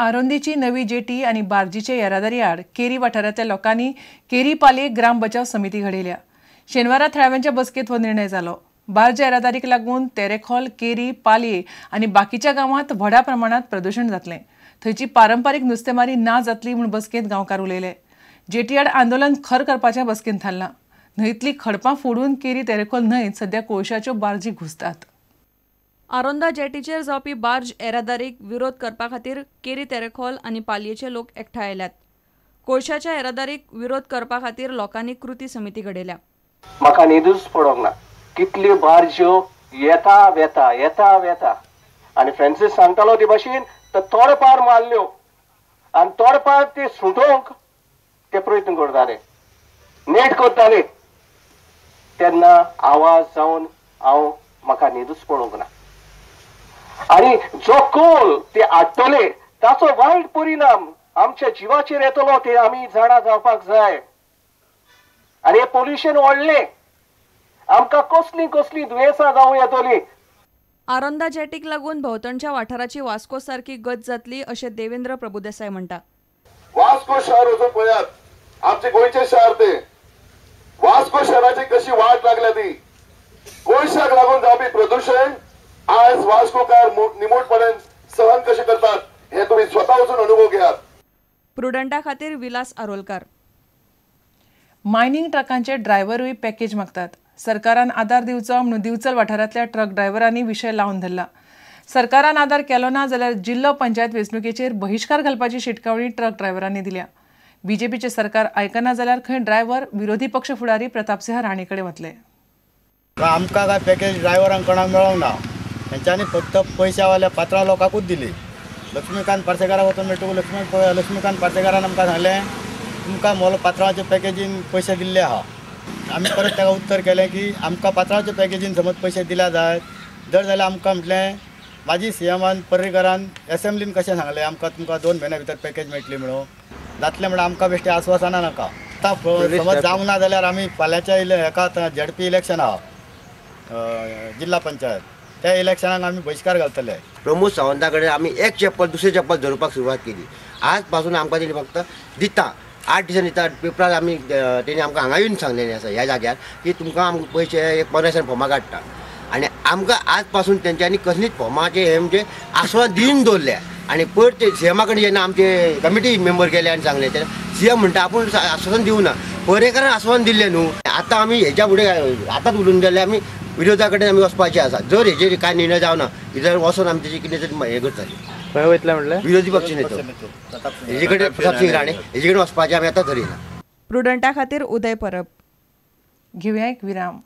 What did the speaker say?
आरोंदीची नवी जेटी आनी बार्जीचे येरादारी आड केरी वाठारांतल्या लोकांनी केरी पालये ग्राम बचाव समिती घडयल्या. शेनवारा थळाव्यांच्या बसकेंत हो निर्णय जालो. बार्ज येरादारीक लागून तेरेखोल, केरी, पालये आनी बाकीच्या गांवांत व्हडा प्रमाणांत प्रदूशण जातलें. थंयची पारंपारीक नुस्तेमारी ना जातली म्हूण बसकेंत गांवकार उलयले. जेटी आड आंदोलन खर करपाच्या बसकेंत थारलां. न्हंयतली खडपां फोडून केरी तेरेखोल न्हंयत सध्या कोळशाच्यो बार्जी घुसतात. आरोंदा जेटीचेर जावपी बार्ज येरादारीक विरोध करपा खातीर केरी तेरेखोल आनी पालयेचे लोक एकठांय आयल्यात. कोळशाच्या येरादारीक विरोध करपा खातीर लोकांनी कृती समिती घडयल्या. म्हाका न्हिदूच पडोंक ना. कितल्यो बार्ज्यो येता वेता येता वेता आनी फ्रांसीस सांगतालो ते भाशेन तर तोडपार मारल्यो आनी तोडपार ते सुटोवंक ते प्रयत्न करताले, नेट करताले. तेन्ना आवाज जावन हांव म्हाका न्हिदूच पडोवंक ना. आनी जो कोल ते हाडटले ताचो वायट परिणाम आमच्या जिवाचेर येतलो ते आमी जाणा जावपाक जाय. आनी हें पोल्युशन वाडलें, आमकां कसलीं कसलीं दुयेंसां जावं येतलीं. आरोंदा जेटीक लागून भोंवतणच्या वाठाराची वास्को सारकी गत जातली अशें देवेंद्र प्रभुदेसाय म्हणटा. वास्को शहर वचून पळयात, आमचे गोंयचें शहर ते वास्को शहराची कशी वाट लागल्या ती कोळशाक लागून जावपी प्रदूशण आज वास्कोकार निमूटपणान सहन कशें करतात हे तुम्ही स्वता वचून अनुभव घेयात. प्रुडंटा खातीर विलास आरोलकार. मायनिंग ट्रकांचे ड्रायव्हरूय पॅकेज मागतात. सरकारान आदार दिवचो म्हणून दिवचल वाठारांतल्या ट्रक ड्रायव्हरांनी विशय लावन धरला. सरकारान आदार केलो ना जाल्यार जिल्लो पंचायत वेंचणुकेचेर बहिश्कार घालपाची शिटकावणी ट्रक ड्रायव्हरांनी दिल्या. बीजेपीचे सरकार आयकना जाल्यार खंय ड्रायव्हर विरोधी पक्ष फुडारी प्रतापसिंह राणे कडेन वतले. आमकां काय पॅकेज ड्रायव्हरांक कोणाक मेळोंक ना. तेंच्यांनी फक्त पयशावाल्या पात्रां लोकांकूच दिली. लक्ष्मीकांत पार्सेकाराक वचून मेळटकूच लक्ष्मीकांत पार्सेकारान आमकां सांगलें तुमकां मोल पात्रांवाचे पॅकेजीन पयशे दिल्ले आहा. आमी परत ताका उत्तर केलें की आमकां पात्रांवाचे पॅकेजीन समज पयशे दिल्या जायत जर जाल्यार आमकां म्हटलें माजी सीएमान पर्रीकरान एसेंब्लीन कशें सांगलें आमकां तुमकां 2 म्हयन्या भितर पॅकेज मेळटली म्हणून जातलें म्हणून आमकां बेश्टें आस्वासनां नाका. आतां समज जावंक ना जाल्यार आमी फाल्यांच्या हेका झेडपी इलेक्शन आहा जिल्हा पंचायत त्या इलेक्शनाक आमी बहिश्कार घालतले. प्रमोद सावंता कडेन आमी एक चप्पल दुसरें चप्पल धरपाक सुरवात केली. आज पासून आमकां तेणी फक्त दिता 8 दिसांनी दिता पेपरार आमी तेणी आमकां हांगा येवन सांगलेलें आसा ह्या जाग्यार की तुमकां आमकां पयशे एक 15 दिसांनी फॉर्मां काडटा आनी आमकां आज पासून तेंच्यांनी कसलीच फॉर्माचें हें म्हणजे आस्वाद दिवन दवरल्या. आनी पयर ते सीएमा कडेन जेन्ना आमचे कमिटी मेंबर गेले आनी सांगलें तेन्ना सीएम म्हणटा आपूण आस्वासन दिवना. पर्येकारान आस्वासन दिल्लें न्हू. आतां आमी हेच्या फुडें आतांच उलोवन जाल्यार आमी विरोधा कडेन आमी वचपाचें आसा. जर हेजेर कांय निर्णय जावना जाल्यार वचोन आमी तेजी कितें तरी हें करतले. खंय वयतले म्हणलें विरोधी पक्ष नेतो हेजे कडेन प्रतापसिंह राणे हेजे कडेन वचपाचें आमी आतां धरिना. प्रुडंटा खातीर उदय परब. घेवया एक विराम.